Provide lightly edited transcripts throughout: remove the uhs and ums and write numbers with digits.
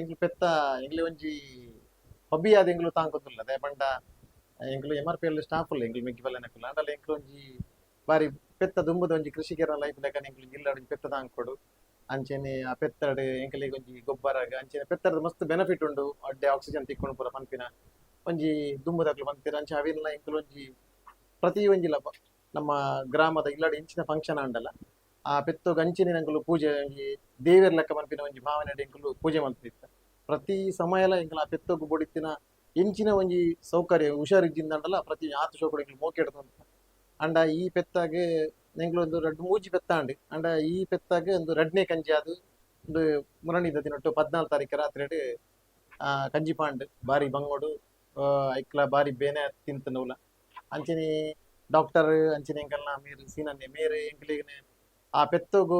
ಎಂಕ್ಲು ಪೆತ್ತ ಎಂಕ್ಲೆ ಒಂಜಿ ಹಾಬಿ ಆದ್ ಎಂಕ್ಲು ತಾಂಕೊಂದುಲ್ಲ. ದಾಯೆ ಪಂಡ ಎಂಕ್ಲು ಎಮ್ ಆರ್ ಪಿ ಎಲ್ ಸ್ಟಾಫ್ ಉಲ್ಲ, ಎಂಕ್ಲು ಮೆಗ್ಗಿ ಪಲ್ಲೆನಕುಲು. ಆಂಡಲ ಎಂಕ್ಲು ಒಂಜಿ ಬಾರಿ ಪೆತ್ತ ದುಂಬುದ ಒಂಜಿ ಕೃಷಿಕೆರ್ನ ಲೈಫ್ ಲೆಕ್ಕನೆ ಎಂಕ್ಲು ಇಲ್ಲಡ್ ಒಂಜಿ ಪೆತ್ತ ತಾಂಕೊಡು. ಅಂಚೆನೆ ಆ ಪೆತ್ತಡ್ ಎಂಕ್ಲೆಗ್ ಒಂಜಿ ಗೊಬ್ಬರಗ್ ಅಂಚೆನೆ ಪೆತ್ತರ್ದ್ ಮಸ್ತ್ ಬೆನಿಫಿಟ್ ಉಂಡು, ಅಡ್ಡೆ ಆಕ್ಸಿಜನ್ ತಿಕ್ಕುಂಡು ಪೂರ ಪನ್ಪಿನ ಒಂಜಿ ದುಂಬುದಕ್ಲು ಪನ್ಪೆರ್. ಅಂಚ ಅವೆನ್ಲ ಎಂಕ್ಲು ಒಂಜಿ ಪ್ರತಿ ಒಂಜಿಲ ನಮ್ಮ ಗ್ರಾಮದ ಇಲ್ಲಡ್ ಎಂಚಿನ ಫಂಕ್ಷನ್ ಆಂಡಲ ಆ ಪೆತ್ತೊಗು ಅಂಚೆನೆ ನಂಕುಲು ಪೂಜೆ, ಒಂಜಿ ದೇವೆರ್ ಲೆಕ್ಕ ಪನ್ಪಿನ ಒಂಜಿ ಭಾವನೆ ಎಂಕುಲು ಪೂಜೆ ಮಲ್ತಿತ್ತ. ಪ್ರತಿ ಸಮಯಲ ಎಂಕುಲು ಆ ಪೆತ್ತೊಗು ಬೊಡಿತ್ತಿನ ಎಂಚಿನ ಒಂಜಿ ಸೌಕರ್ಯ, ಹುಷಾರ್ ಇಜ್ಜಿಂದಾಂಡಲ ಪ್ರತಿ ಆತ್ ಶೋಕುಡು ಎಂಕುಲು ಮೋಕೆಡ್ ತೂಂತ. ಅಂಡ ಈ ಪೆತ್ತಾಗ್ ಎಂಕುಲು ಒಂದು ರಡ್ಡ್ ಮೂಜಿ ಪೆತ್ತಾಂಡ್. ಅಂಡ ಈ ಪೆತ್ತಾಗ್ ಒಂದು ರಡ್ನೇ ಕಂಜಿ ಆದ್ ಒಂದು ಮುರಣಿದ ದಿನೊಟ್ಟು 14 ತಾರೀಕು ರಾತ್ರಿಡ್ ಕಂಜಿ ಪಾಂಡ್ ಬಾರಿ ಬಂಗೋಡು, ಐಕ್ಲ ಬಾರಿ ಬೇನೆ ತಿಂತನವುಲ. ಅಂಚನೆ ಡಾಕ್ಟರ್ ಅಂಚನೆ ಎಂಕಲ್ನ ಮೇರ್ ಸೀನನ್ನೆ ಮೇರ್ ಎಂಕ್ಲೆಗ್ ಆ ಪೆತ್ತೊಗು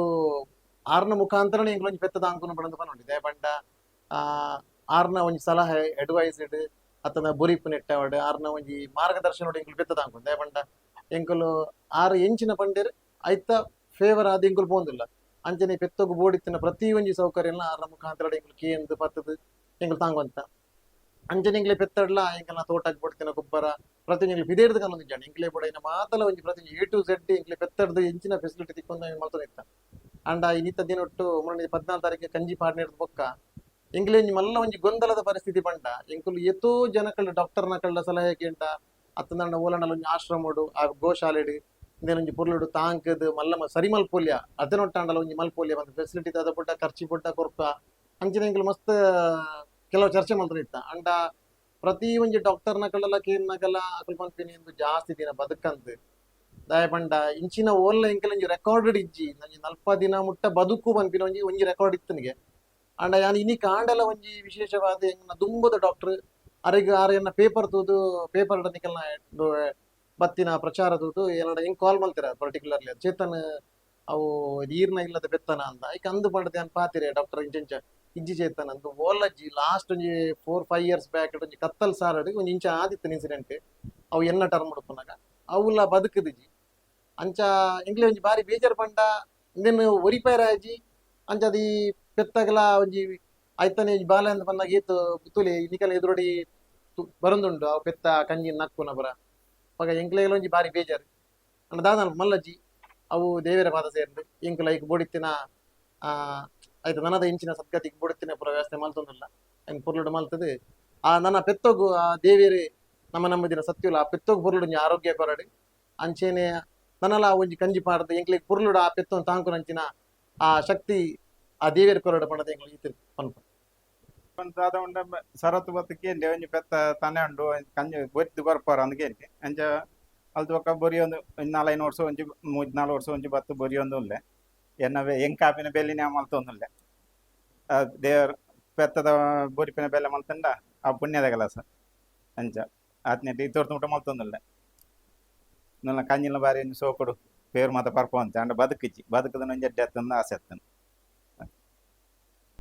ಆರ್ನ ಮುಖಾಂತರನೇ ಎಂಕ್ಲ ಒಂಜಿ ಪೆತ್ತದ ಅಂಕುನ ಪಂದ್ ಪನೊಂಡಿ. ದಾಯೆ ಪಂಡ ಆರ್ನ ಒಂಜಿ ಸಲಹೆ ಅಡ್ವೈಸ್ಡ್ ಅತ್ತಂಡ ಬೊರಿಪು ನೆಟ್ಟವಡ್ ಆರ್ನ ಒಂಜಿ ಮಾರ್ಗದರ್ಶನ ಎಂಕುಲು ಪೆತ್ತದ ಅಂಕುನು. ದಾಯೆ ಪಂಡ ಎಂಕುಲು ಆರ್ ಎಂಚಿನ ಪಂಡೆರ್ ಐತ ಫೇವರ್ ಆದ್ ಎಂಕುಲು ಪೋಂದುಲ್ಲ. ಅಂಚನೆ ಪೆತ್ತೊಗು ಬೋಡಿತ್ತಿನ ಪ್ರತಿ ಒಂಜಿ ಸೌಕರ್ಯಲ ಆರ್ನ ಮುಖಾಂತರ ಎಂಕುಲು ಕೇಂದ್ ಪತ್ತದು ಎಂಕುಲು ತಾಂಗೊಂತ. ಅಂಚನೆ ಎಂಕ್ಲೆ ಪೆತ್ತಡ್ಲ ಎಂಕಲ್ನ ತೋಟಗ್ ಬೋಡ್ತಿನ ಗೊಬ್ಬರ ಪ್ರತಿ ಎಂಕ್ಲೆ ಪಿದೇಡ್ದ್ ಕನೊಂದಿಜ್ಜಾಂಡ್. ಎಂಕ್ಲೆ ಬೋಡಾಯಿನ ಮಾತಲ ಒಂಜಿ ಪ್ರತಿ ಎ ಟು ಝೆಡ್ ಎಂಕ್ಲೆ ಪೆತ್ತಡ್ದ್ ಎಂಚಿನ ಫೆಸಿಲಿಟಿ ತಿಕ್ಕೊಂದು ಮಲ್ತೊಂದಿತ್ತ. ಅಂಡ ಇನಿತ ದಿನೊಟ್ಟು 14 ತಾರೀಕು ಕಂಜಿ ಪಾಡ್ನೆರ್ದ್ ಬೊಕ್ಕ ಎಂಕ್ಲೆ ಒಂಜಿ ಮಲ್ಲ ಒಂಜಿ ಗೊಂದಲದ ಪರಿಸ್ಥಿತಿ ಪಂಡ, ಎಂಕುಲು ಏತೋ ಜನಕಲ್ಡ ಡಾಕ್ಟರ್ ನಕಲ್ಡ ಸಲಹೆ ಕೇಂಡ ಅತ್ತಂಡ ಓಲಂಡಲ ಒಂಜಿ ಆಶ್ರಮೊಡು ಆ ಗೋಶಾಲೆಡ್ ಇಂದೆನ್ ಒಂಜಿ ಪೊರ್ಲುಡು ತಾಂಕದ್ ಮಲ್ಲ ಸರಿ ಮಲ್ಪೊಲ್ಯ, ಅದನೊಟ್ಟಾಂಡಲ ಒಂಜಿ ಮಲ್ಪೊಲ್ಯ ಒಂದು ಫೆಸಿಲಿಟಿ ದಾದ ಪುಟ್ಟ ಖರ್ಚಿ ಪುಟ್ಟ ಕೊರ್ಪ ಅಂಚಿನ ಎಂಕುಲು ಮಸ್ತ್ ಕೆಲವು ಚರ್ಚೆ ಮಲ್ತೊಂದಿತ್ತ. ಅಂಡ ಪ್ರತಿ ಒಂಜಿ ಡಾಕ್ಟರ್ ನಕಲೆಲ್ಲ ಕೇನ್ನಗಲ ಅಕುಲು ಪನ್ಪಿನಿ ಇಂದು ಜಾಸ್ತಿ ದಿನ ಬದುಕಂದ್. ದಾಯೆ ಪಂಡ ಇಂಚಿನ ಓಲ್ಲ ಎಂಕಲ್ ಒಂಜಿ ರೆಕಾರ್ಡೆಡ್ ಇಜ್ಜಿ, ಒಂಜಿ ನಲ್ಪ ದಿನ ಮುಟ್ಟ ಬದುಕು ಪನ್ಪಿನ ಒಂಜಿ ಒಂಜಿ ರೆಕಾರ್ಡ್ ಇತ್ತನಿಗೆ. ಅಂಡ ಯಾನ್ ಇನಿ ಕಾಂಡಲ ಒಂಜಿ ವಿಶೇಷವಾದ ಎಂಕ್ನ ದುಂಬುದ ಡಾಕ್ಟರ್ ಅರೆಗ್ ಆರೆನ ಪೇಪರ್ ತೂದು, ಪೇಪರ್ ನಿಕಲ್ನ ಬತ್ತಿನ ಪ್ರಚಾರ ತೂದು ಏನಡ ಎಂಕ್ ಕಾಲ್ ಮಲ್ತಿರ ಪರ್ಟಿಕ್ಯುಲರ್ಲಿ, ಚೇತನ್ ಅವು ಈರ್ನ ಇಲ್ಲದ ಪೆತ್ತನ ಅಂದ. ಐಕ್ ಅಂದು ಪಂಡದ್ ಯಾನ್ ಪಾತಿರೆ, ಡಾಕ್ಟರ್ ಇಂಚ ಇಜ್ಜಿ ಚೇತನ್ ಅಂದು ಓಲಜ್ಜಿ. ಲಾಸ್ಟ್ ಒಂಜಿ 4-5 ಇಯರ್ಸ್ ಬ್ಯಾಕ್ ಒಂಜಿ ಕತ್ತಲ್ ಸಾರಡ್ ಒಂಜಿ ಇಂಚ ಆದಿತ್ತಿನ ಇನ್ಸಿಡೆಂಟ್, ಅವು ಎನ್ನ ಟರ್ಮ್ ಉಡುಪುನಗ ಅವುಲ ಬದುಕುದಿಜಿ. ಅಂಚ ಎಂಕ್ಲೆ ಒಂಜಿ ಬಾರಿ ಬೇಜಾರ್ ಪಂಡ ಇಂದೆನ್ ಒರಿಪೈರಾಜಿ. ಅಂಚ ಅದಿ ಪೆತ್ತಗಲ ಒಂಜಿ ಐತನೆ ಒಂಜಿ ಬಾಲೆ ಅಂದ್ ಪನ್ನಗ ಏತ್ ತುಲೆ ನಿಕಲ ಎದುರುಡಿ ಬರೊಂದುಂಡು ಅವು ಪೆತ್ತ ಕಂಜಿ ನಕ್ಕುನ ಪುರ ಪಗ ಎಂಕ್ಲೆಲ ಒಂಜಿ ಬಾರಿ ಬೇಜಾರ್. ಅಂಡ ದಾದ ಮಲ್ಲಜ್ಜಿ, ಅವು ದೇವೆರ ಪಾದ ಸೇರ್ಂಡ್. ಎಂಕುಲು ಐಕ್ ಬೋಡಿತ್ತಿನ ಐತ ನನದ ಇಂಚಿನ ಸದ್ಗತಿಗೆ ಬೋಡಿತ್ತಿನ ಪುರ ವ್ಯವಸ್ಥೆ ಮಲ್ತೊಂದುಲ್ಲ. ಐನ್ ಪೊರ್ಲುಡು ಮಲ್ತದು ಆ ನನ ಪೆತ್ತೊಗು ಆ ದೇವೆರ್ ನಮ್ಮ ನಂಬುದಿನ ಸತ್ಯುಲ ಆ ಪೆತ್ತೊಗು ಪೊರ್ಲುಡು ಒಂಜಿ ಆರೋಗ್ಯ ಕೊರಡ್. ಅಂಚೆನೆ ನನಲ ಒಂಜಿ ಕಂಜಿ ಪಾಡ್ದ್ ಎಂಕ್ಲೆಗ್ ಪೊರ್ಲುಡು ಆ ಪೆತ್ತೊನ್ ತಾಂಕುನಂಚಿನ ಆ ಶಕ್ತಿ ಆ ದೇವೆರ್ ಕೊರಡ್ ಪಂಡದ್ ಎಂಕ್ಲು ಈತ್ ಪನ್ಪ. ದಾದ ಉಂಡ ಸರತ್ತು ಬತ್ತು ಕೇಂಡೆ, ಒಂಜಿ ಪೆತ್ತ ತನೆ ಉಂಡು, ಕಂಜಿ ಬೊರಿದ್ ಕೊರ್ಪಾರ ಅಂದ್ ಕೇಂಡೆ. ಅಂಚ ಅಲ್ತು ಬೊಕ್ಕ ಬೊರಿಯೊಂದು ಒಂಜಿ ನಾಲೈನ್ ವರ್ಷ, ಒಂಜಿ ಮೂಜಿ ನಾಲ್ ವರ್ಷ ಒಂಜಿ ಬತ್ತು ಬೊರಿಯೊಂದು ಉಲ್ಲೆ. ಎನ್ನ ಎಂಕಾಪಿನ ಬೆಲ್ಲಿನ ಮಲ್ತೊಂದುಲ್ಲೆ. ದೇವರ್ ಪೆತ್ತದ ಬೊರಿಪಿನ ಬೆಲೆ ಮಲ್ತಂಡ ಆ ಪುಣ್ಯದ ಕೆಲಸ. ಅಂಚ ಆತ್ನೆಟ್ ಇತ್ತೊರ್ತು ಮುಟ್ಟ ಮಲ್ತೊಂದುಲ್ಲೆ. ನನ್ನ ಕಂಜಿನ ಬಾರಿ ಒಂಜಿ ಸೋಕುಡು ಪೇರು ಮಾತ ಪರ್ಪ ಅಂಚ. ಅಂಡ ಬದುಕಿಜ್ಜಿ, ಬದುಕುದನ ಒಂಜಿ ಎಡ್ಡೆ ಆತಂದು ಆಸೆ ಆತನ.